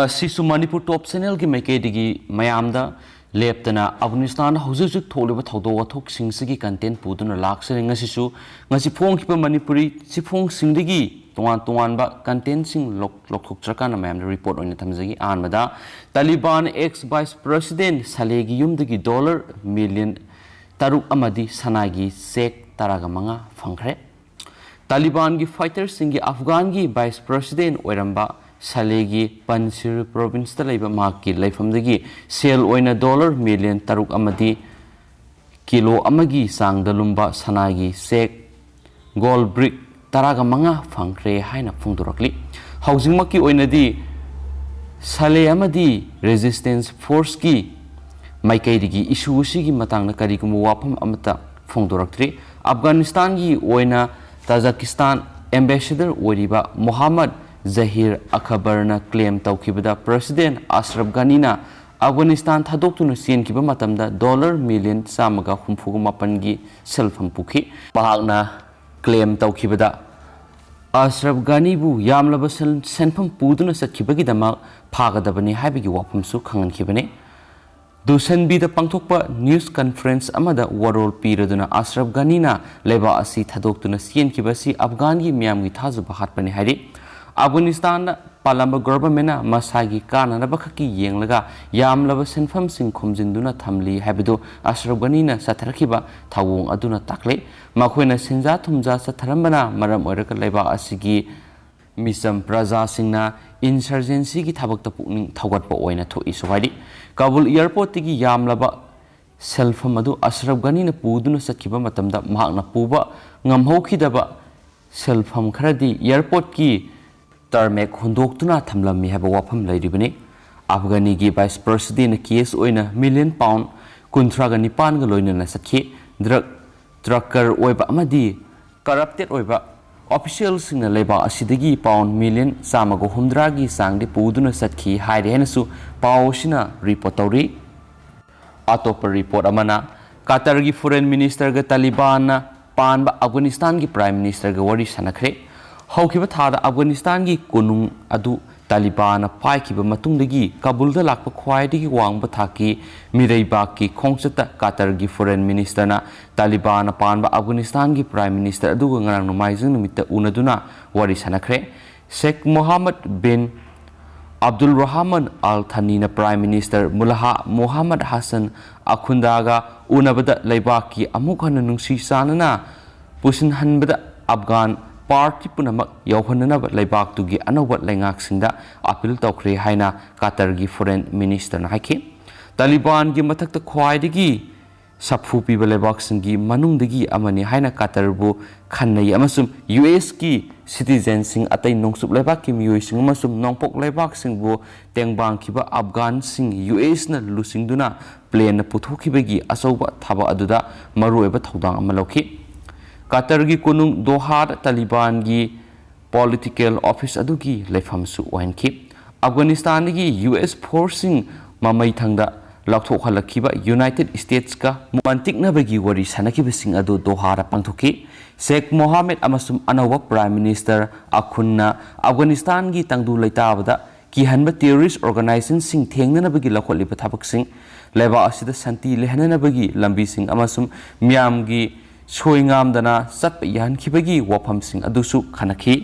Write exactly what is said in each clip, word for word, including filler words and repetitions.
ꯑꯁꯤꯁꯨ ꯃꯅꯤꯄꯨꯔ ꯇꯣꯞ ꯆꯦꯅꯦꯜꯒꯤ ꯃꯥꯏꯀꯩꯗꯒꯤ ꯃꯌꯥꯝꯗ ꯂꯦꯞꯇꯅ ꯑꯐꯒꯥꯅꯤꯁꯇꯥꯟꯗ ꯍꯧꯖꯤꯛ ꯍꯧꯖꯤꯛ ꯊꯣꯛꯂꯤꯕ ꯊꯧꯗꯣꯛ ꯋꯥꯊꯣꯛꯁꯤꯡꯁꯤꯒꯤ ꯀꯟꯇꯦꯟ ꯄꯨꯗꯨꯅ ꯂꯥꯛꯆꯔꯤ꯫ ꯉꯁꯤꯁꯨ ꯉꯁꯤ ꯐꯣꯡꯈꯤꯕ ꯃꯅꯤꯄꯨꯔꯤ ꯆꯦꯐꯣꯡꯁꯤꯡꯗꯒꯤ ꯇꯣꯉꯥꯟ ꯇꯣꯉꯥꯟꯕ ꯀꯟꯇꯦꯟꯁꯤꯡ ꯂꯧ-, ꯂꯧꯊꯣꯛꯆꯔꯀꯥꯟꯗ ꯃꯌꯥꯝꯗ ꯔꯤꯄꯣꯔꯠ ꯑꯣꯏꯅ ꯊꯝꯖꯒꯦ꯫ ꯑꯍꯥꯟꯕꯗ, ꯇꯥꯂꯤꯕꯥꯟ ꯑꯦꯛꯁ ꯚꯥꯏꯁ ꯄ꯭ꯔꯁꯤꯗꯦꯟ ꯁꯥꯂꯦꯒꯤ ꯌꯨꯝꯗꯒꯤ ꯗꯣꯂꯔ ꯃꯤꯂꯤꯌꯟ ꯇꯔꯨꯛ ꯑꯃꯗꯤ ꯁꯅꯥꯒꯤ ꯆꯦꯛ ꯇꯔꯥꯒ ꯃꯉꯥ ꯐꯪꯈ꯭ꯔꯦ꯫ ꯇꯥꯂꯤꯕꯥꯟꯒꯤ ꯐꯥꯏꯇꯔꯁꯤꯡꯒꯤ ꯑꯐꯒꯥꯟꯒꯤ ꯚꯥꯏꯁ ꯄ꯭ꯔꯁꯤꯗꯦꯟ ꯑꯣꯏꯔꯝꯕ ꯁꯥꯂꯦꯒꯤ ꯄꯟꯁꯤꯔ ꯄ꯭ꯔꯣꯚꯤꯟꯁꯇ ꯂꯩꯕ ꯃꯍꯥꯛꯀꯤ ꯂꯩꯐꯝꯗꯒꯤ ꯁꯦꯜ ꯑꯣꯏꯅ ꯗꯣꯂꯔ ꯃꯤꯂꯤꯌꯟ ꯇꯔꯨꯛ ꯑꯃꯗꯤ ꯀꯤꯂꯣ ꯑꯃꯒꯤ ꯆꯥꯡꯗ ꯂꯨꯝꯕ ꯁꯅꯥꯒꯤ ꯆꯦꯛ ꯒꯣꯜ ꯕ꯭ꯔꯤꯛ ꯇꯔꯥꯒ ꯃꯉꯥ ꯐꯪꯈ꯭ꯔꯦ ꯍꯥꯏꯅ ꯐꯣꯡꯗꯣꯔꯛꯂꯤ꯫ ꯍꯧꯖꯤꯛꯃꯛꯀꯤ ꯑꯣꯏꯅꯗꯤ ꯁꯥꯂꯦ ꯑꯃꯗꯤ ꯔꯦꯖꯤꯁꯇꯦꯟꯁ ꯐꯣꯔꯁꯀꯤ ꯃꯥꯏꯀꯩꯗꯒꯤ ꯏꯁꯨ ꯑꯁꯤꯒꯤ ꯃꯇꯥꯡꯗ ꯀꯔꯤꯒꯨꯝꯕ ꯋꯥꯐꯝ ꯑꯃꯠꯇ ꯐꯣꯡꯗꯣꯔꯛꯇ꯭ꯔꯤ꯫ ꯑꯐꯒꯥꯅꯤꯁꯇꯥꯟꯒꯤ ꯑꯣꯏꯅ ꯇꯥꯖꯥꯀꯤꯁꯇꯥꯟ ꯑꯦꯝꯕꯦꯁꯦꯗꯔ ꯑꯣꯏꯔꯤꯕ ꯃꯣꯍꯥꯃꯗ ꯖꯍꯤꯔ ꯑꯈꯕꯔꯅ ꯀ꯭ꯂꯦꯝ ꯇꯧꯈꯤꯕꯗ, ꯄ꯭ꯔꯁꯤꯗꯦꯟ ꯑꯁꯔꯐ ꯘꯅꯤꯅ ꯑꯐꯒꯥꯅꯤꯁꯇꯥꯟ ꯊꯥꯗꯣꯛꯇꯨꯅ ꯆꯦꯟꯈꯤꯕ ꯃꯇꯝꯗ ꯗꯣꯂꯔ ꯃꯤꯂꯤꯌꯟ ꯆꯥꯝꯃꯒ ꯍꯨꯝꯐꯨꯒ ꯃꯥꯄꯟꯒꯤ ꯁꯦꯜꯐꯝ ꯄꯨꯈꯤ꯫ ꯃꯍꯥꯛꯅ ꯀ꯭ꯂꯦꯝ ꯇꯧꯈꯤꯕꯗ, ꯑꯁꯔꯐ ꯘꯅꯤꯕꯨ ꯌꯥꯝꯂꯕ ꯁꯦꯟ-, ꯁꯦꯟꯐꯝ ꯄꯨꯗꯨꯅ ꯆꯠꯈꯤꯕꯒꯤꯗꯃꯛ ꯐꯥꯒꯗꯕꯅꯤ ꯍꯥꯏꯕꯒꯤ ꯋꯥꯐꯝꯁꯨ ꯈꯪꯍꯟꯈꯤꯕꯅꯤ꯫ ꯗꯨꯁꯟꯕꯤꯗ ꯄꯥꯡꯊꯣꯛꯄ ꯅ꯭ꯌꯨꯁ ꯀꯟꯐꯔꯦꯟꯁ ꯑꯃꯗ ꯋꯥꯔꯣꯜ ꯄꯤꯔꯗꯨꯅ ꯑꯁꯔꯐ ꯘꯅꯤꯅ ꯂꯩꯕꯥꯛ ꯑꯁꯤ ꯊꯥꯗꯣꯛꯇꯨꯅ ꯆꯦꯟꯈꯤꯕ ꯑꯁꯤ ꯑꯐꯒꯥꯟꯒꯤ ꯃꯤꯌꯥꯝꯒꯤ ꯊꯥꯖꯕ ꯍꯥꯠꯄꯅꯤ ꯍꯥꯏꯔꯤ꯫ ꯑꯐꯒꯥꯅꯤꯁꯇꯥꯟꯗ ꯄꯥꯜꯂꯝꯕ ꯒꯣꯚꯔꯟꯃꯦꯟꯠꯅ ꯃꯁꯥꯒꯤ ꯀꯥꯟꯅꯅꯕ ꯈꯛꯀꯤ ꯌꯦꯡꯂꯒ ꯌꯥꯝꯂꯕ ꯁꯦꯟꯐꯝꯁꯤꯡ ꯈꯣꯝꯖꯤꯟꯗꯨꯅ ꯊꯝꯂꯤ ꯍꯥꯏꯕꯗꯨ ꯑꯁꯔꯐ ꯘꯅꯤꯅ ꯆꯠꯊꯔꯛꯈꯤꯕ ꯊꯧꯑꯣꯡ ꯑꯗꯨꯅ ꯇꯥꯛꯂꯤ꯫ ꯃꯈꯣꯏꯅ ꯁꯦꯟꯖꯥ ꯊꯨꯝꯖꯥ ꯆꯠꯊꯔꯝꯕꯅ ꯃꯔꯝ ꯑꯣꯏꯔꯒ ꯂꯩꯕꯥꯛ ꯑꯁꯤꯒꯤ ꯃꯤꯆꯝ ꯄ꯭ꯔꯖꯥꯁꯤꯡꯅ ꯏꯟꯁꯔꯖꯦꯟꯁꯤꯒꯤ ꯊꯕꯛꯇ ꯄꯨꯛꯅꯤꯡ ꯊꯧꯒꯠꯄ ꯑꯣꯏꯅ ꯊꯣꯛꯏꯁꯨ ꯍꯥꯏꯔꯤ꯫ ꯀꯥꯕꯨꯜ ꯑꯦꯌꯔꯄꯣꯔꯠꯇꯒꯤ ꯌꯥꯝꯂꯕ ꯁꯦꯜꯐꯝ ꯑꯗꯨ ꯑꯁꯔꯐ ꯘꯅꯤꯅ ꯄꯨꯗꯨꯅ ꯆꯠꯈꯤꯕ ꯃꯇꯝꯗ ꯃꯍꯥꯛꯅ ꯄꯨꯕ ꯉꯝꯍꯧꯈꯤꯗꯕ ꯁꯦꯜꯐꯝ ꯈꯔꯗꯤ ꯑꯦꯌꯔꯄꯣꯔꯠꯀꯤ ꯇꯔꯃꯦꯛ ꯍꯨꯟꯗꯣꯛꯇꯨꯅ ꯊꯝꯂꯝꯃꯤ ꯍꯥꯏꯕ ꯋꯥꯐꯝ ꯂꯩꯔꯤꯕꯅꯤ꯫ ꯑꯐꯒꯥꯅꯤꯒꯤ ꯚꯥꯏꯁ ꯄ꯭ꯔꯁꯤꯗꯦꯟꯅ ꯀꯦꯁ ꯑꯣꯏꯅ ꯃꯤꯂꯤꯌꯟ ꯄꯥꯎꯟ ꯀꯨꯟꯊ꯭ꯔꯥꯒ ꯅꯤꯄꯥꯟꯒ ꯂꯣꯏꯅꯅ ꯆꯠꯈꯤ꯫ ꯗ꯭ꯔꯒ ꯇ꯭ꯔꯛꯀꯔ ꯑꯣꯏꯕ ꯑꯃꯗꯤ ꯀꯔꯞꯇꯦꯗ ꯑꯣꯏꯕ ꯑꯣꯐꯤꯁꯤꯌꯦꯜꯁꯤꯡꯅ ꯂꯩꯕꯥꯛ ꯑꯁꯤꯗꯒꯤ ꯄꯥꯎꯟ ꯃꯤꯂꯤꯌꯟ ꯆꯥꯝꯃꯒ ꯍꯨꯝꯗ꯭ꯔꯥꯒꯤ ꯆꯥꯡꯗꯤ ꯄꯨꯗꯨꯅ ꯆꯠꯈꯤ ꯍꯥꯏꯔꯤ ꯍꯥꯏꯅꯁꯨ ꯄꯥꯎ ꯑꯁꯤꯅ ꯔꯤꯄꯣꯔꯠ ꯇꯧꯔꯤ꯫ ꯑꯇꯣꯞꯄ ꯔꯤꯄꯣꯔꯠ ꯑꯃꯅ, ꯀꯇꯔꯒꯤ ꯐꯣꯔꯦꯟ ꯃꯤꯅꯤꯁꯇꯔꯒ ꯇꯥꯂꯤꯕꯥꯟꯅ ꯄꯥꯟꯕ ꯑꯐꯒꯥꯅꯤꯁꯇꯥꯟꯒꯤ ꯄ꯭ꯔꯥꯏꯝ ꯃꯤꯅꯤꯁꯇꯔꯒ ꯋꯥꯔꯤ ꯁꯥꯟꯅꯈ꯭ꯔꯦ꯫ ꯍꯧꯈꯤꯕ ꯊꯥꯗ ꯑꯐꯒꯥꯅꯤꯁꯇꯥꯟꯒꯤ ꯀꯣꯅꯨꯡ ꯑꯗꯨ ꯇꯥꯂꯤꯕꯥꯟꯅ ꯄꯥꯏꯈꯤꯕ ꯃꯇꯨꯡꯗꯒꯤ ꯀꯥꯕꯨꯜꯗ ꯂꯥꯛꯄ ꯈ꯭ꯋꯥꯏꯗꯒꯤ ꯋꯥꯡꯕ ꯊꯥꯛꯀꯤ ꯃꯤꯔꯩꯕꯥꯛꯀꯤ ꯈꯣꯡꯆꯠꯇ ꯀꯇꯔꯒꯤ Foreign Ministerꯅ ꯇꯥꯂꯤꯕꯥꯟꯅ ꯄꯥꯟꯕ ꯑꯐꯒꯥꯅꯤꯁꯇꯥꯟꯒꯤ Prime Minister ꯑꯗꯨꯒ ꯉꯔꯥꯡ ꯅꯣꯡꯃꯥꯏꯖꯤꯡ ꯅꯨꯃꯤꯠꯇ ꯎꯅꯗꯨꯅ ꯋꯥꯔꯤ ꯁꯥꯟꯅꯈ꯭ꯔꯦ꯫ ꯁꯦꯈ ꯃꯣꯍꯥꯃꯗ ꯕꯤꯟ ꯑꯕꯗꯨꯜ ꯔꯍꯃꯟ ꯑꯜ ꯊꯥꯅꯤꯅ Prime Minister ꯃꯨꯂꯥꯍꯥ ꯃꯣꯍꯥꯃꯗ ꯍꯁꯟ ꯑꯈꯨꯟꯗꯥꯒ ꯎꯅꯕꯗ ꯂꯩꯕꯥꯛꯀꯤ ꯑꯃꯨꯛ ꯍꯟꯅ ꯅꯨꯡꯁꯤ ꯆꯥꯟꯅꯅ ꯄꯨꯁꯤꯟꯍꯟꯕꯗ ꯑꯐꯒꯥꯟ party ꯄꯨꯝꯅꯃꯛ ꯌꯧꯍꯟꯅꯅꯕ ꯂꯩꯕꯥꯛꯇꯨꯒꯤ ꯑꯅꯧꯕ ꯂꯩꯉꯥꯛꯁꯤꯡꯗ appeal ꯇꯧꯈ꯭ꯔꯦ ꯍꯥꯏꯅ ꯀꯇꯔꯒꯤ Foreign Ministerꯅ ꯍꯥꯏꯈꯤ꯫ ꯇꯥꯂꯤꯕꯥꯟꯒꯤ ꯃꯊꯛꯇ ꯈ꯭ꯋꯥꯏꯗꯒꯤ ꯁꯥꯐꯨ ꯄꯤꯕ ꯂꯩꯕꯥꯛꯁꯤꯡꯒꯤ ꯃꯅꯨꯡꯗꯒꯤ ꯑꯃꯅꯤ ꯍꯥꯏꯅ ꯀꯇꯔꯕꯨ ꯈꯟꯅꯩ ꯑꯃꯁꯨꯡ USꯀꯤ citizenꯁꯤꯡ, ꯑꯇꯩ ꯅꯣꯡꯆꯨꯞ ꯂꯩꯕꯥꯛꯀꯤ ꯃꯤꯑꯣꯏꯁꯤꯡ ꯑꯃꯁꯨꯡ ꯅꯣꯡꯄꯣꯛ ꯂꯩꯕꯥꯛꯁꯤꯡꯕꯨ ꯇꯦꯡꯕꯥꯡꯈꯤꯕ ꯑꯐꯒꯥꯟꯁꯤꯡ USꯅ ꯂꯨꯆꯤꯡꯗꯨꯅ planꯅ ꯄꯨꯊꯣꯛꯈꯤꯕꯒꯤ ꯑꯆꯧꯕ ꯊꯕꯛ ꯑꯗꯨꯗ ꯃꯔꯨꯑꯣꯏꯕ ꯊꯧꯗꯥꯡ ꯑꯃ ꯂꯧꯈꯤ꯫ ꯀꯇꯔꯒꯤ ꯀꯣꯅꯨꯡ ꯗꯣꯍꯥꯗ ꯇꯥꯂꯤꯕꯥꯟꯒꯤ political office ꯑꯗꯨꯒꯤ ꯂꯩꯐꯝꯁꯨ ꯑꯣꯏꯍꯟꯈꯤ꯫ ꯑꯐꯒꯥꯅꯤꯁꯇꯥꯟꯗꯒꯤ US forceꯁꯤꯡ ꯃꯃꯩ ꯊꯪꯗ ꯂꯧꯊꯣꯛꯍꯜꯂꯛꯈꯤꯕ United Statesꯀ ꯃꯟꯇꯤꯛꯅꯕꯒꯤ ꯋꯥꯔꯤ ꯁꯥꯟꯅꯈꯤꯕꯁꯤꯡ ꯑꯗꯨ ꯗꯣꯍꯥꯗ ꯄꯥꯡꯊꯣꯛꯈꯤ꯫ ꯁꯦꯈ ꯃꯣꯍꯥꯃꯦꯗ ꯑꯃꯁꯨꯡ ꯑꯅꯧꯕ Prime Minister ꯑꯈꯨꯟꯅ ꯑꯐꯒꯥꯅꯤꯁꯇꯥꯟꯒꯤ ꯇꯪꯗꯨ ꯂꯩꯇꯥꯕꯗ ꯀꯤꯍꯟꯕ terrorist organisationꯁꯤꯡ ꯊꯦꯡꯅꯅꯕꯒꯤ ꯂꯧꯈꯠꯂꯤꯕ ꯊꯕꯛꯁꯤꯡ, ꯂꯩꯕꯥꯛ ꯑꯁꯤꯗ ꯁꯥꯟꯇꯤ ꯂꯩꯍꯟꯅꯅꯕꯒꯤ ꯂꯝꯕꯤꯁꯤꯡ ꯑꯃꯁꯨꯡ ꯃꯤꯌꯥꯝꯒꯤ ꯁꯣꯏꯉꯥꯝꯗꯅ ꯆꯠꯄ ꯌꯥꯍꯟꯈꯤꯕꯒꯤ ꯋꯥꯐꯝꯁꯤꯡ ꯑꯗꯨꯁꯨ ꯈꯟꯅꯈꯤ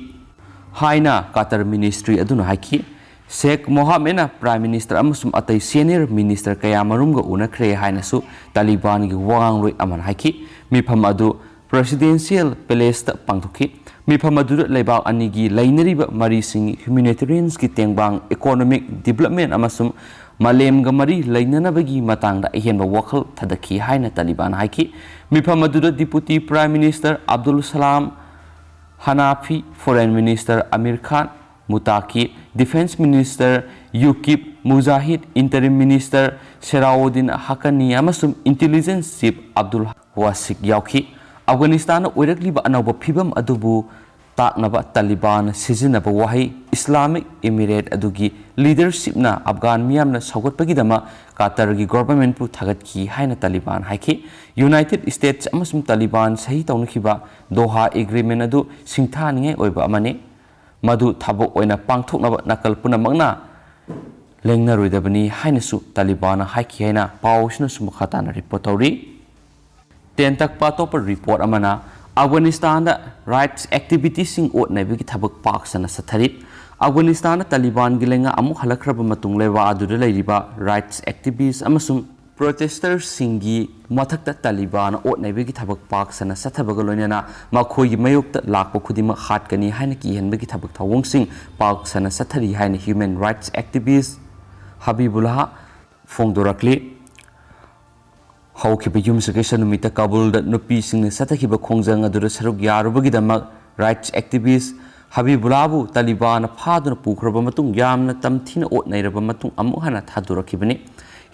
ꯍꯥꯏꯅ ꯀꯇꯔ ministry ꯑꯗꯨꯅ ꯍꯥꯏꯈꯤ꯫ ꯁꯦꯈ ꯃꯣꯍꯥꯃꯦꯗꯅ Prime Minister ꯑꯃꯁꯨꯡ ꯑꯇꯩ senior minister ꯀꯌꯥ ꯃꯔꯨꯝꯒ ꯎꯅꯈ꯭ꯔꯦ ꯍꯥꯏꯅꯁꯨ ꯇꯥꯂꯤꯕꯥꯟꯒꯤ ꯋꯥꯉꯥꯡꯂꯣꯏ ꯑꯃꯅ ꯍꯥꯏꯈꯤ꯫ ꯃꯤꯐꯝ ꯑꯗꯨ Presidential Palaceꯇ ꯄꯥꯡꯊꯣꯛꯈꯤ꯫ ꯃꯤꯐꯝ ꯑꯗꯨꯗ ꯂꯩꯕꯥꯛ ꯑꯅꯤꯒꯤ ꯂꯩꯅꯔꯤꯕ ꯃꯔꯤꯁꯤꯡ, humanitariansꯀꯤ ꯇꯦꯡꯕꯥꯡ, economic development ꯑꯃꯁꯨꯡ ꯃꯥꯂꯦꯝꯒ ꯃꯔꯤ ꯂꯩꯅꯅꯕꯒꯤ ꯃꯇꯥꯡꯗ ꯑꯍꯦꯟꯕ ꯋꯥꯈꯜ ꯊꯥꯗꯈꯤ ꯍꯥꯏꯅ ꯇꯥꯂꯤꯕꯥꯟ ꯍꯥꯏꯈꯤ꯫ ꯃꯤꯐꯝ ꯑꯗꯨꯗ Deputy Prime Minister ꯑꯕꯗꯨꯜ ꯁꯂꯥꯝ ꯍꯅꯥꯐꯤ, Foreign Minister ꯑꯃꯤꯔ ꯈꯥꯟ ꯃꯨꯇꯥꯀꯤ, Defence Minister ꯌꯨꯀꯤꯞ ꯃꯨꯖꯥꯍꯤꯗ, Interim Minister ꯁꯦꯔꯥꯎꯗꯤꯟ ꯍꯀꯅꯤ ꯑꯃꯁꯨꯡ Intelligence Chief ꯑꯕꯗꯨꯜ ꯋꯥꯁꯤꯛ ꯌꯥꯎꯈꯤ꯫ ꯑꯐꯒꯥꯅꯤꯁꯇꯥꯟꯗ ꯑꯣꯏꯔꯛꯂꯤꯕ ꯑꯅꯧꯕ ꯐꯤꯚꯝ ꯑꯗꯨꯕꯨ ꯇꯥꯛꯅꯕ ꯇꯥꯂꯤꯕꯥꯟꯅ ꯁꯤꯖꯤꯟꯅꯕ ꯋꯥꯍꯩ Islamic Emirate ꯑꯗꯨꯒꯤ leadershipꯅ ꯑꯐꯒꯥꯟ ꯃꯤꯌꯥꯝꯅ ꯁꯧꯒꯠꯄꯒꯤꯗꯃꯛ ꯀꯇꯔꯒꯤ governmentꯄꯨ ꯊꯥꯒꯠꯈꯤ ꯍꯥꯏꯅ ꯇꯥꯂꯤꯕꯥꯟ ꯍꯥꯏꯈꯤ꯫ United States ꯑꯃꯁꯨꯡ ꯇꯥꯂꯤꯕꯥꯟ ꯁꯍꯤ ꯇꯧꯅꯈꯤꯕ ꯗꯣꯍꯥ Agreement ꯑꯗꯨ ꯁꯤꯡꯊꯥꯅꯤꯡꯉꯥꯏ ꯑꯣꯏꯕ ꯑꯃꯅꯤ꯫ ꯃꯗꯨ ꯊꯕꯛ ꯑꯣꯏꯅ ꯄꯥꯡꯊꯣꯛꯅꯕ ꯅꯥꯀꯜ ꯄꯨꯝꯅꯃꯛꯅ ꯂꯦꯡꯅꯔꯣꯏꯗꯕꯅꯤ ꯍꯥꯏꯅꯁꯨ ꯇꯥꯂꯤꯕꯥꯟꯅ ꯍꯥꯏꯈꯤ ꯍꯥꯏꯅ ꯄꯥꯎ ꯑꯁꯤꯅꯁꯨ ꯃꯈꯥ ꯇꯥꯅ ꯔꯤꯄꯣꯔꯠ ꯇꯧꯔꯤ꯫ ꯇꯦꯟ ꯇꯛꯄ ꯑꯇꯣꯞꯄ ꯔꯤꯄꯣꯔꯠ ꯑꯃꯅ ꯑꯐꯒꯥꯅꯤꯁꯇꯥꯟꯗ ꯔꯥꯏꯠꯁ ꯑꯦꯛꯇꯤꯚꯤꯁꯇꯁꯤꯡ ꯑꯣꯠ ꯅꯩꯕꯒꯤ ꯊꯕꯛ ꯄꯥꯛ ꯁꯟꯅ ꯆꯠꯊꯔꯤ꯫ ꯑꯐꯒꯥꯅꯤꯁꯇꯥꯟꯗ ꯇꯥꯂꯤꯕꯥꯟꯒꯤ ꯂꯩꯉꯥꯛ ꯑꯃꯨꯛ ꯍꯜꯂꯛꯈ꯭ꯔꯕ ꯃꯇꯨꯡ ꯂꯩꯕꯥꯛ ꯑꯗꯨꯗ ꯂꯩꯔꯤꯕ ꯔꯥꯏꯠꯁ ꯑꯦꯛꯇꯤꯚꯤꯁ ꯑꯃꯁꯨꯡ ꯄ꯭ꯔꯣꯇꯦꯁꯇꯔꯁꯤꯡꯒꯤ ꯃꯊꯛꯇ ꯇꯥꯂꯤꯕꯥꯟꯅ ꯑꯣꯠ ꯅꯩꯕꯒꯤ ꯊꯕꯛ ꯄꯥꯛ ꯁꯟꯅ ꯆꯠꯊꯕꯒ ꯂꯣꯏꯅꯅ ꯃꯈꯣꯏꯒꯤ ꯃꯥꯌꯣꯛꯇ ꯂꯥꯛꯄ ꯈꯨꯗꯤꯡꯃꯛ ꯍꯥꯠꯀꯅꯤ ꯍꯥꯏꯅ ꯀꯤꯍꯟꯕꯒꯤ ꯊꯕꯛ ꯊꯧꯑꯣꯡꯁꯤꯡ ꯄꯥꯛ ꯁꯟꯅ ꯆꯠꯊꯔꯤ ꯍꯥꯏꯅ ꯍ꯭ꯌꯨꯃꯦꯟ ꯔꯥꯏꯠꯁ ꯑꯦꯛꯇꯤꯚꯤꯁ ꯍꯕꯤꯕꯨꯜꯂꯥꯍ ꯐꯣꯡꯗꯣꯔꯛꯂꯤ꯫ ꯍꯧꯈꯤꯕ ꯌꯨꯝꯁꯀꯩꯁ ꯅꯨꯃꯤꯠꯇ ꯀꯥꯕꯨꯜꯗ ꯅꯨꯄꯤꯁꯤꯡꯅ ꯆꯠꯊꯈꯤꯕ ꯈꯣꯡꯖꯪ ꯑꯗꯨꯗ ꯁꯔꯨꯛ ꯌꯥꯔꯨꯕꯒꯤꯗꯃꯛ ꯔꯥꯏꯠꯁ ꯑꯦꯛꯇꯤꯚꯤꯁ ꯍꯕꯤꯕꯨꯜꯂꯥꯕꯨ ꯇꯥꯂꯤꯕꯥꯟꯅ ꯐꯥꯗꯨꯅ ꯄꯨꯈ꯭ꯔꯕ ꯃꯇꯨꯡ ꯌꯥꯝꯅ ꯇꯝꯊꯤꯅ ꯑꯣꯠ ꯅꯩꯔꯕ ꯃꯇꯨꯡ ꯑꯃꯨꯛ ꯍꯟꯅ ꯊꯥꯗꯣꯔꯛꯈꯤꯕꯅꯤ꯫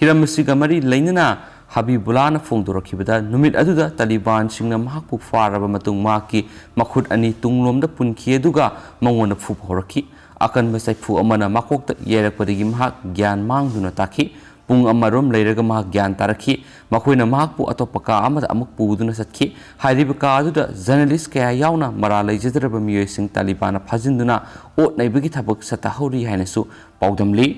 ꯍꯤꯔꯝ ꯑꯁꯤꯒ ꯃꯔꯤ ꯂꯩꯅꯅ ꯍꯕꯤꯕꯨꯜꯂꯥꯅ ꯐꯣꯡꯗꯣꯔꯛꯈꯤꯕꯗ, ꯅꯨꯃꯤꯠ ꯑꯗꯨꯗ ꯇꯥꯂꯤꯕꯥꯟꯁꯤꯡꯅ ꯃꯍꯥꯛꯄꯨ ꯐꯥꯔꯕ ꯃꯇꯨꯡ ꯃꯍꯥꯛꯀꯤ ꯃꯈꯨꯠ ꯑꯅꯤ ꯇꯨꯡꯂꯣꯝꯗ ꯄꯨꯟꯈꯤ, ꯑꯗꯨꯒ ꯃꯉꯣꯟꯗ ꯐꯨꯕ ꯍꯧꯔꯛꯈꯤ꯫ ꯑꯀꯟꯕ ꯆꯩꯐꯨ ꯑꯃꯅ ꯃꯀꯣꯛꯇ ꯌꯩꯔꯛꯄꯗꯒꯤ ꯃꯍꯥꯛ ꯒ꯭ꯌꯥꯟ ꯃꯥꯡꯗꯨꯅ ꯇꯥꯈꯤ꯫ ꯄꯨꯡ ꯑꯃꯔꯣꯝ ꯂꯩꯔꯒ ꯃꯍꯥꯛ ꯒ꯭ꯌꯥꯟ ꯇꯥꯔꯛꯈꯤ꯫ ꯃꯈꯣꯏꯅ ꯃꯍꯥꯛꯄꯨ ꯑꯇꯣꯞꯄ ꯀꯥ ꯑꯃꯗ ꯑꯃꯨꯛ ꯄꯨꯗꯨꯅ ꯆꯠꯈꯤ꯫ ꯍꯥꯏꯔꯤꯕ ꯀꯥ ꯑꯗꯨꯗ ꯖꯔꯅꯦꯂꯤꯁ ꯀꯌꯥ ꯌꯥꯎꯅ ꯃꯔꯥꯜ ꯂꯩꯖꯗ꯭ꯔꯕ ꯃꯤꯑꯣꯏꯁꯤꯡ ꯇꯥꯂꯤꯕꯥꯟꯅ ꯐꯥꯖꯤꯟꯗꯨꯅ ꯑꯣꯠ ꯅꯩꯕꯒꯤ ꯊꯕꯛ ꯆꯠꯊꯍꯧꯔꯤ ꯍꯥꯏꯅꯁꯨ ꯄꯥꯎꯗꯝꯂꯤ꯫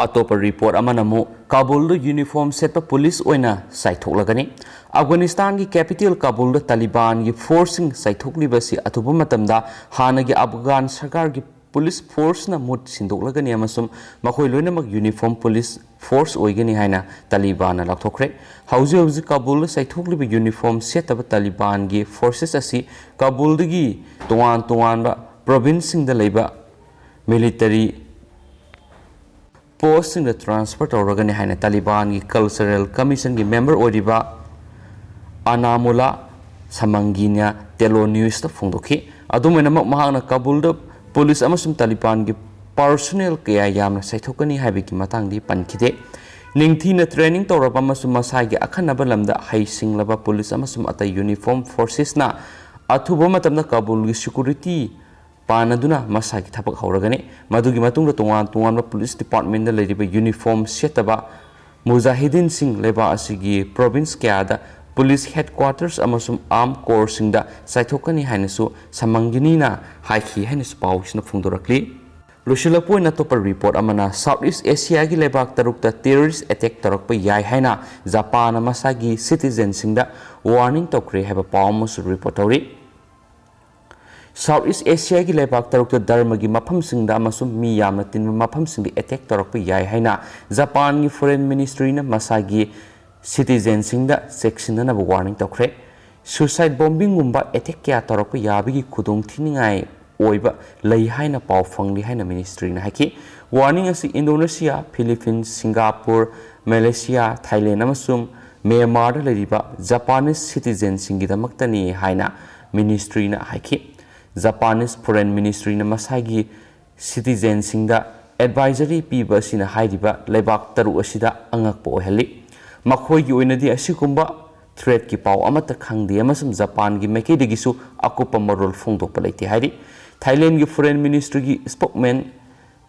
ꯑꯇꯣꯞꯄ ꯔꯤꯄꯣꯔꯠ ꯑꯃꯅ ꯑꯃꯨꯛ ꯀꯥꯕꯨꯜꯗ ꯌꯨꯅꯤꯐꯣꯔꯝ ꯁꯦꯠꯄ ꯄꯨꯂꯤꯁ ꯑꯣꯏꯅ ꯆꯥꯏꯊꯣꯛꯂꯒꯅꯤ꯫ ꯑꯐꯒꯥꯅꯤꯁꯇꯥꯟꯒꯤ ꯀꯦꯄꯤꯇꯦꯜ ꯀꯥꯕꯨꯜꯗ ꯇꯥꯂꯤꯕꯥꯟꯒꯤ ꯐꯣꯔꯁꯁꯤꯡ ꯆꯥꯏꯊꯣꯛꯂꯤꯕ ꯑꯁꯤ ꯑꯊꯨꯕ ꯃꯇꯝꯗ ꯍꯥꯟꯅꯒꯤ ꯑꯐꯒꯥꯟ ꯁꯔꯀꯥꯔꯒꯤ ꯄꯨꯂꯤꯁ ꯐꯣꯔꯁꯅ ꯃꯍꯨꯠ ꯁꯤꯟꯗꯣꯛꯂꯒꯅꯤ ꯑꯃꯁꯨꯡ ꯃꯈꯣꯏ ꯂꯣꯏꯅꯃꯛ ꯌꯨꯅꯤꯐꯣꯔꯝ ꯄꯨꯂꯤꯁ ꯐꯣꯔꯁ ꯑꯣꯏꯒꯅꯤ ꯍꯥꯏꯅ ꯇꯥꯂꯤꯕꯥꯟꯅ ꯂꯥꯎꯊꯣꯛꯈ꯭ꯔꯦ꯫ ꯍꯧꯖꯤꯛ ꯍꯧꯖꯤꯛ ꯀꯥꯕꯨꯜꯗ ꯆꯥꯏꯊꯣꯛꯂꯤꯕ ꯌꯨꯅꯤꯐꯣꯔꯝ ꯁꯦꯠꯇꯕ ꯇꯥꯂꯤꯕꯥꯟꯒꯤ ꯐꯣꯔꯁꯦꯁ ꯑꯁꯤ ꯀꯥꯕꯨꯜꯗꯒꯤ ꯇꯣꯉꯥꯟ ꯇꯣꯉꯥꯟꯕ ꯄ꯭ꯔꯣꯚꯤꯟꯁꯁꯤꯡꯗ ꯂꯩꯕ ꯃꯤꯂꯤꯇꯔꯤ ꯄꯣꯁꯁꯤꯡꯗ ꯇ꯭ꯔꯥꯟꯁꯐꯔ ꯇꯧꯔꯒꯅꯤ ꯍꯥꯏꯅ ꯇꯥꯂꯤꯕꯥꯟꯒꯤ ꯀꯜꯆꯔꯦꯜ ꯀꯃꯤꯁꯟꯒꯤ ꯃꯦꯝꯕꯔ ꯑꯣꯏꯔꯤꯕ ꯑꯅꯥꯃꯨꯂꯥ ꯁꯃꯪꯒꯤꯅ ꯇꯦꯂꯣ ꯅ꯭ꯌꯨꯁꯇ ꯐꯣꯡꯗꯣꯛꯈꯤ꯫ ꯑꯗꯨꯝ ꯑꯣꯏꯅꯃꯛ, ꯃꯍꯥꯛꯅ ꯀꯥꯕꯨꯜꯗ ꯄꯨꯂꯤꯁ ꯑꯃꯁꯨꯡ ꯇꯥꯂꯤꯕꯥꯟꯒꯤ ꯄꯥꯔꯁꯣꯅꯦꯜ ꯀꯌꯥ ꯌꯥꯝꯅ ꯆꯥꯏꯊꯣꯛꯀꯅꯤ ꯍꯥꯏꯕꯒꯤ ꯃꯇꯥꯡꯗꯤ ꯄꯟꯈꯤꯗꯦ꯫ ꯅꯤꯡꯊꯤꯅ ꯇ꯭ꯔꯦꯅꯤꯡ ꯇꯧꯔꯕ ꯑꯃꯁꯨꯡ ꯃꯁꯥꯒꯤ ꯑꯈꯟꯅꯕ ꯂꯝꯗ ꯍꯩꯁꯤꯡꯂꯕ ꯄꯨꯂꯤꯁ ꯑꯃꯁꯨꯡ ꯑꯇꯩ ꯌꯨꯅꯤꯐꯣꯔꯝ ꯐꯣꯔꯁꯦꯁꯅ ꯑꯊꯨꯕ ꯃꯇꯝꯗ ꯀꯥꯕꯨꯜꯒꯤ ꯁꯦꯀ꯭ꯌꯨꯔꯤꯇꯤ ꯄꯥꯟꯅꯗꯨꯅ ꯃꯁꯥꯒꯤ ꯊꯕꯛ ꯍꯧꯔꯒꯅꯤ꯫ ꯃꯗꯨꯒꯤ ꯃꯇꯨꯡꯗ ꯇꯣꯉꯥꯟ ꯇꯣꯉꯥꯟꯕ ꯄꯨꯂꯤꯁ ꯗꯤꯄꯥꯔꯠꯃꯦꯟꯗ ꯂꯩꯔꯤꯕ ꯌꯨꯅꯤꯐꯣꯔꯝ ꯁꯦꯠꯇꯕ ꯃꯨꯖꯥꯍꯤꯗꯤꯟꯁꯤꯡ ꯂꯩꯕꯥꯛ ꯑꯁꯤꯒꯤ ꯄ꯭ꯔꯣꯚꯤꯟꯁ ꯀꯌꯥꯗ ꯄꯨꯂꯤꯁ ꯍꯦꯗꯀ꯭ꯋꯥꯇꯔꯁ ꯑꯃꯁꯨꯡ ꯑꯥꯔꯝ ꯀꯣꯔꯁꯁꯤꯡꯗ ꯆꯥꯏꯊꯣꯛꯀꯅꯤ ꯍꯥꯏꯅꯁꯨ ꯁꯃꯪꯒꯤꯅꯤꯅ ꯍꯥꯏꯈꯤ ꯍꯥꯏꯅꯁꯨ ꯄꯥꯎꯁꯤꯅ ꯐꯣꯡꯗꯣꯔꯛꯂꯤ꯫ ꯂꯣꯏꯁꯤꯜꯂꯛꯄ ꯑꯣꯏꯅ ꯑꯇꯣꯞꯄ ꯔꯤꯄꯣꯔꯠ ꯑꯃꯅ, ꯁꯥꯎꯠ ꯏꯁ ꯑꯦꯁꯤꯌꯥꯒꯤ ꯂꯩꯕꯥꯛ ꯇꯔꯨꯛꯇ ꯇꯦꯔꯣꯔꯤꯁ ꯑꯦꯇꯦꯛ ꯇꯧꯔꯛꯄ ꯌꯥꯏ ꯍꯥꯏꯅ ꯖꯄꯥꯟꯅ ꯃꯁꯥꯒꯤ ꯁꯤꯇꯤꯖꯦꯟꯁꯤꯡꯗ ꯋꯥꯔꯅꯤꯡ ꯇꯧꯈ꯭ꯔꯦ ꯍꯥꯏꯕ ꯄꯥꯎ ꯑꯃꯁꯨ ꯔꯤꯄꯣꯔꯠ ꯇꯧꯔꯤ꯫ ꯁꯥꯎꯠ ꯏꯁ ꯑꯦꯁꯤꯌꯥꯒꯤ ꯂꯩꯕꯥꯛ ꯇꯔꯨꯛꯇ ꯙꯔꯃꯒꯤ ꯃꯐꯝꯁꯤꯡꯗ ꯑꯃꯁꯨꯡ ꯃꯤ ꯌꯥꯝꯅ ꯇꯤꯟꯕ ꯃꯐꯝꯁꯤꯡꯗ ꯑꯦꯇꯦꯛ ꯇꯧꯔꯛꯄ ꯌꯥꯏ ꯍꯥꯏꯅ ꯖꯄꯥꯟꯒꯤ ꯐꯣꯔꯦꯟ ꯃꯤꯅꯤꯁꯇ꯭ꯔꯤꯅ ꯃꯁꯥꯒꯤ ꯁꯤꯇꯤꯖꯦꯟꯁꯤꯡꯗ ꯆꯦꯛꯁꯤꯟꯅꯅꯕ ꯋꯥꯔꯅꯤꯡ ꯇꯧꯈ꯭ꯔꯦ꯫ ꯁꯨꯁꯥꯏꯠ ꯕꯣꯝꯕꯤꯡꯒꯨꯝꯕ ꯑꯦꯇꯦꯛ ꯀꯌꯥ ꯇꯧꯔꯛꯄ ꯌꯥꯕꯒꯤ ꯈꯨꯗꯣꯡꯊꯤꯅꯤꯡꯉꯥꯏ ꯑꯣꯏꯕ ꯂꯩ ꯍꯥꯏꯅ ꯄꯥꯎ ꯐꯪꯂꯤ ꯍꯥꯏꯅ ꯃꯤꯅꯤꯁꯇ꯭ꯔꯤꯅ ꯍꯥꯏꯈꯤ꯫ ꯋꯥꯔꯅꯤꯡ ꯑꯁꯤ Indonesia, Philippines, Singapore, Malaysia, Thailand ꯑꯃꯁꯨꯡ ꯃ꯭ꯌꯥꯟꯃꯥꯔꯗ ꯂꯩꯔꯤꯕ ꯖꯄꯥꯅꯤꯁ ꯁꯤꯇꯤꯖꯦꯟꯁꯤꯡꯒꯤꯗꯃꯛꯇꯅꯤ ꯍꯥꯏꯅ ꯃꯤꯅꯤꯁꯇ꯭ꯔꯤꯅ ꯍꯥꯏꯈꯤ꯫ ꯖꯄꯥꯅꯤꯁ ꯐꯣꯔꯦꯟ ꯃꯤꯅꯤꯁꯇ꯭ꯔꯤꯅ ꯃꯁꯥꯒꯤ ꯁꯤꯇꯤꯖꯦꯟꯁꯤꯡꯗ ꯑꯦꯗꯚꯥꯏꯖꯔꯤ ꯄꯤꯕ ꯑꯁꯤꯅ ꯍꯥꯏꯔꯤꯕ ꯂꯩꯕꯥꯛ ꯇꯔꯨꯛ ꯑꯁꯤꯗ ꯑꯉꯛꯄ ꯑꯣꯏꯍꯜꯂꯤ꯫ ꯃꯈꯣꯏꯒꯤ ꯑꯣꯏꯅꯗꯤ ꯑꯁꯤꯒꯨꯝꯕ ꯊ꯭ꯔꯦꯠꯀꯤ ꯄꯥꯎ ꯑꯃꯠꯇ ꯈꯪꯗꯦ ꯑꯃꯁꯨꯡ ꯖꯄꯥꯟꯒꯤ ꯃꯥꯏꯀꯩꯗꯒꯤꯁꯨ ꯑꯀꯨꯞꯄ ꯃꯔꯣꯜ ꯐꯣꯡꯗꯣꯛꯄ ꯂꯩꯇꯦ ꯍꯥꯏꯔꯤ꯫ ꯊꯥꯏꯂꯦꯟꯒꯤ ꯐꯣꯔꯦꯟ ꯃꯤꯅꯤꯁꯇ꯭ꯔꯤꯒꯤ ꯁ꯭ꯄꯣꯛꯃꯦꯟ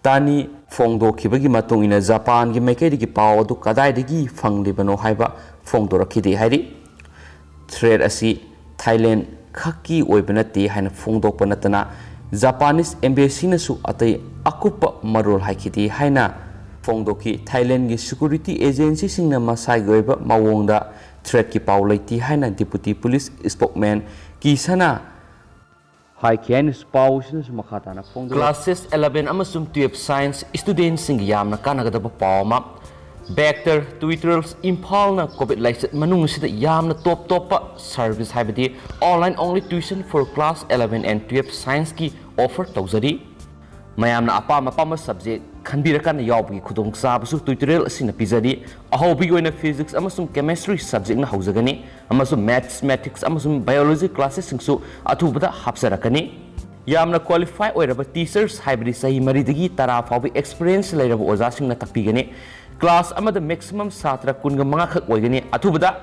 ꯇꯥꯅꯤ ꯐꯣꯡꯗꯣꯛꯈꯤꯕꯒꯤ ꯃꯇꯨꯡ ꯏꯟꯅ ꯖꯄꯥꯟꯒꯤ ꯃꯥꯏꯀꯩꯗꯒꯤ ꯄꯥꯎ ꯑꯗꯨ ꯀꯗꯥꯏꯗꯒꯤ ꯐꯪꯂꯤꯕꯅꯣ ꯍꯥꯏꯕ ꯐꯣꯡꯗꯣꯔꯛꯈꯤꯗꯦ ꯍꯥꯏꯔꯤ꯫ ꯊ꯭ꯔꯦꯠ ꯑꯁꯤ ꯊꯥꯏꯂꯦꯟ ꯈꯛꯀꯤ ꯑꯣꯏꯕ ꯅꯠꯇꯦ ꯍꯥꯏꯅ ꯐꯣꯡꯗꯣꯛꯄ ꯅꯠꯇꯅ ꯖꯄꯥꯅꯤꯁ ꯑꯦꯝꯕꯦꯁꯤꯅꯁꯨ ꯑꯇꯩ ꯑꯀꯨꯞꯄ ꯃꯔꯣꯜ ꯍꯥꯏꯈꯤꯗꯦ ꯍꯥꯏꯅ ꯐꯣꯡꯗꯣꯛꯈꯤ꯫ ꯊꯥꯏꯂꯦꯟꯒꯤ ꯁꯦꯀ꯭ꯌꯨꯔꯤꯇꯤ ꯑꯦꯖꯦꯟꯁꯤꯁꯤꯡꯅ ꯃꯁꯥꯒꯤ ꯑꯣꯏꯕ ꯃꯑꯣꯡꯗ ꯊ꯭ꯔꯦꯠꯀꯤ ꯄꯥꯎ ꯂꯩꯇꯦ ꯍꯥꯏꯅ ꯗꯤꯄꯨꯇꯤ ꯄꯨꯂꯤꯁ ꯁ꯭ꯄꯣꯛꯃꯦꯟ ꯀꯤꯁꯅ ꯍꯥꯏꯈꯤ ꯍꯥꯏꯅꯁꯨ ꯄꯥꯎꯁꯤꯅꯁꯨ ꯃꯈꯥ ꯇꯥꯅ ꯐꯣꯡꯗꯣꯛꯂꯤ꯫ ꯀ꯭ꯂꯥꯁꯦꯁ eleven ꯑꯃꯁꯨꯡ twelve ꯁꯥꯏꯟꯁ ꯁ꯭ꯇꯨꯗꯦꯟꯠꯁꯤꯡꯒꯤ ꯌꯥꯝꯅ ꯀꯥꯟꯅꯒꯗꯕ ꯄꯥꯎ ꯑꯃ, ꯕꯦꯛꯇꯔ ꯇ꯭ꯌꯨꯇꯣꯔꯤꯌꯦꯜꯁ ꯏꯝꯐꯥꯜꯅ ꯀꯣꯚꯤꯗ ꯂꯥꯏꯆꯠ ꯃꯅꯨꯡ ꯑꯁꯤꯗ ꯌꯥꯝꯅ ꯇꯣꯞ ꯇꯣꯞꯄ ꯁꯔꯚꯤꯁ, ꯍꯥꯏꯕꯗꯤ online only tuition for class eleven and twelve ꯁꯥꯏꯟꯁꯀꯤ ꯑꯣꯐꯔ ꯇꯧꯖꯔꯤ꯫ ꯃꯌꯥꯝꯅ ꯑꯄꯥꯝ ꯑꯄꯥꯝꯕ ꯁꯕꯖꯦꯛ ꯈꯟꯕꯤꯔꯀꯥꯟꯗ ꯌꯥꯎꯕꯒꯤ ꯈꯨꯗꯣꯡꯆꯥꯕꯁꯨ ꯇ꯭ꯌꯨꯇꯣꯔꯤꯌꯦꯜ ꯑꯁꯤꯅ ꯄꯤꯖꯔꯤ꯫ ꯑꯍꯧꯕꯒꯤ ꯑꯣꯏꯅ ꯐꯤꯖꯤꯛꯁ ꯑꯃꯁꯨꯡ ꯀꯦꯃꯦꯁꯇ꯭ꯔꯤ ꯁꯕꯖꯦꯛꯅ ꯍꯧꯖꯒꯅꯤ ꯑꯃꯁꯨꯡ ꯃꯦꯊꯃꯦꯇꯤꯛꯁ ꯑꯃꯁꯨꯡ ꯕꯥꯏꯑꯣꯂꯣꯖꯤ ꯀ꯭ꯂꯥꯁꯦꯁꯁꯤꯡꯁꯨ ꯑꯊꯨꯕꯗ ꯍꯥꯞꯆꯔꯛꯀꯅꯤ꯫ ꯌꯥꯝꯅ ꯀ꯭ꯋꯥꯂꯤꯐꯥꯏ ꯑꯣꯏꯔꯕ ꯇꯤꯆꯔꯁ, ꯍꯥꯏꯕꯗꯤ ꯆꯍꯤ ꯃꯔꯤꯗꯒꯤ ꯇꯔꯥ ꯐꯥꯎꯕ ꯑꯦꯛꯁꯄꯤꯔꯤꯌꯦꯟꯁ ꯂꯩꯔꯕ ꯑꯣꯖꯥꯁꯤꯡꯅ ꯇꯥꯛꯄꯤꯒꯅꯤ꯫ ꯀ꯭ꯂꯥꯁ ꯑꯃꯗ ꯃꯦꯛꯁꯤꯃꯝ ꯁꯥꯇ꯭ꯔ ꯀꯨꯟꯒ ꯃꯉꯥ ꯈꯛ ꯑꯣꯏꯒꯅꯤ꯫ ꯑꯊꯨꯕꯗ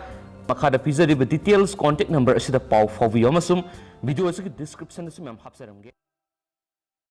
ꯃꯈꯥꯗ ꯄꯤꯖꯔꯤꯕ ꯗꯤꯇꯦꯜꯁ ꯀꯣꯟꯇꯦꯛ ꯅꯝꯕꯔ ꯑꯁꯤꯗ ꯄꯥꯎ ꯐꯥꯎꯕꯤꯌꯨ ꯑꯃꯁꯨꯡ ꯚꯤꯗꯤꯑꯣ ꯑꯁꯤꯒꯤ ꯗꯤꯁꯀ꯭ꯔꯤꯞꯁꯟꯗꯁꯨ ꯃꯌꯥꯝ ꯍꯥꯞꯆꯔꯝꯒꯦ꯫